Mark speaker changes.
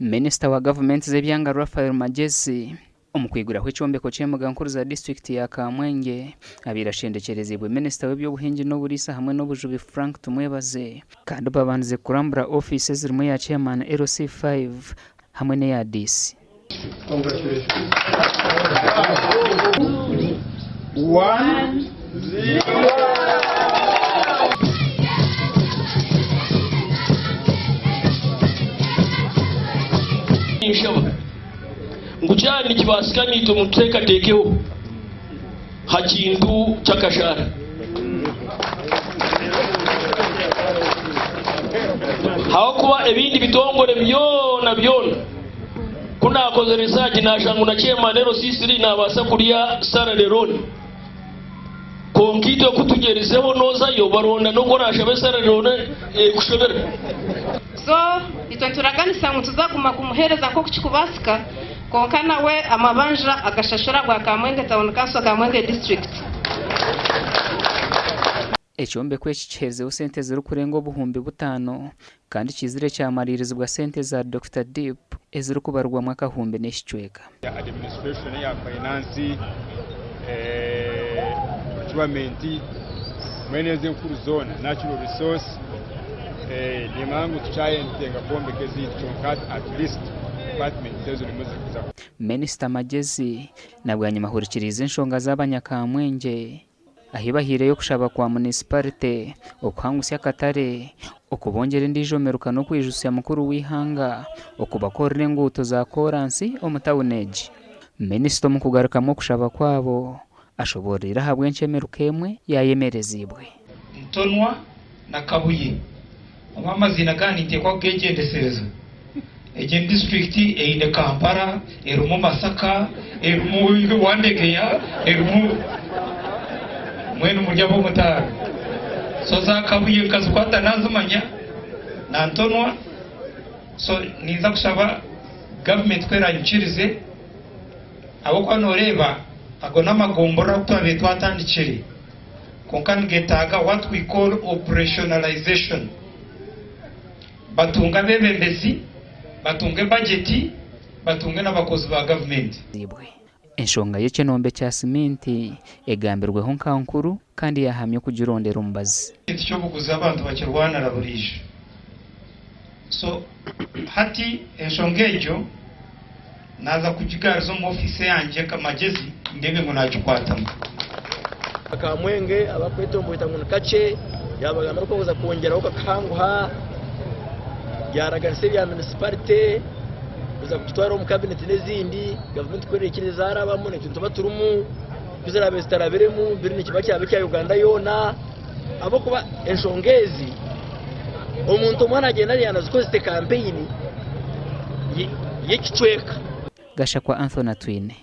Speaker 1: Minisita wa gavumenti z'ebyanga Raphael Magyezi omu kwiguraho ekyombeko ky'embuga nkuru za disiturikiti ya Kamwenge abaire ashendekyereziibwe minisita w'eby'obuhingi n'oburiisa hamwe n'obujubi Frank Tumwebaze kandi babandize kurambura ofiisi ezirimu eya Chairman LC5 hamwe n'eya DC.
Speaker 2: Ninshaba ngu kyaba nikibaasika naitwe mututeekateekeho ha kintu ky'akashaara. Ahabw'okuba ebindi bitongore byona byona ku naakozire research naashanga ngu na chairman LC3 naabaasa kurya salary loan. Kwonka itwe ku tugyerizeho noozayo baronda n'oku oraashabe salary loan ekushobera.
Speaker 3: So itwe nituraganisa ngu nituza kuguma kumuheereza nk'oku kirikubaasika kwonka nawe amabanja agashashure ahabwa Kamwenge Town Council, Kamwenge District.
Speaker 1: Ekyombeko eki kiherizeho sente zirikurenga 5000 kandi kiizire kyamariirizibwa sente za Dokita Deep ezirikubarirwamu akahumbi n'ekicweka.
Speaker 4: Eya administration, eya finance, procurement mbwenu ezo enkuru zoona natural resource nimanya ngu tukyayentenga kwombeka ezaitu kwonka at least departments ezo nimwo zirikuza.
Speaker 1: Minisita Magyezi na bwanyima ahurikiriize enshonga z'abanyakamwengye ahi bahaireyo okushaba kwa munisiparite okuhangusya akatare, okubongyera endiijo miruka n'okwijutsya mukuru w'eihanga okubakorera enguuto za koransi omu tauni egi. Minisita omu kugarukamu okushaba kwabo, ashobooroire ahabw'enki emiruka emwe yaayemereziibwe.
Speaker 5: Ntonwa na Kabuye. Omu amaziina aga ninteekwa kugegyendesereza. Egi ni disiturikiti eine Kampala, erimu Masaka, erimu Wandegeya, erimu mbwenu muri ab'omutaano. So za Kabuye nkazikwata nazimanya na Ntonwa. So ninza kushaba gavumenti ku eranyikirize ahabw'okuba noreeba ago n'amagomborora agu twabaire twatandikire kwonka nigetaaga what we call operationalization. Batunge abeebembezi, batunge bajeti, batunge n'abakozi ba gavumenti.
Speaker 1: Enshonga y'ekinombe kya siminti egambirweho nka nkuru kandi yahamya okugirondera omubazi.
Speaker 5: Ekintu ky'obuguzi abantu bakirwanira buriijo. So hati enshonga egyo naaza kugigaariza omu ofiisi eyangye Kamagezi ndeebe ngu naagikwatamu.
Speaker 6: Kamwenge abarikwetomboita ngu ni kakye yabagambira ku bakuza kwongyeraho kakahanguha yaraganisa ebya munisiparite kuza kugitwara omu kabineti n'ezindi gavumenti ku ereikiriza zarabamu naitwe nituba turimu ku ziraabe zitarabiremu biri nikiba kyaba ekya Uganda yoona ahabw'okuba enshonga ezi omuntu omwe aragyenda yanazikozesa kampeyini y'ekicweka.
Speaker 1: Gashakwa Anthony Atwine.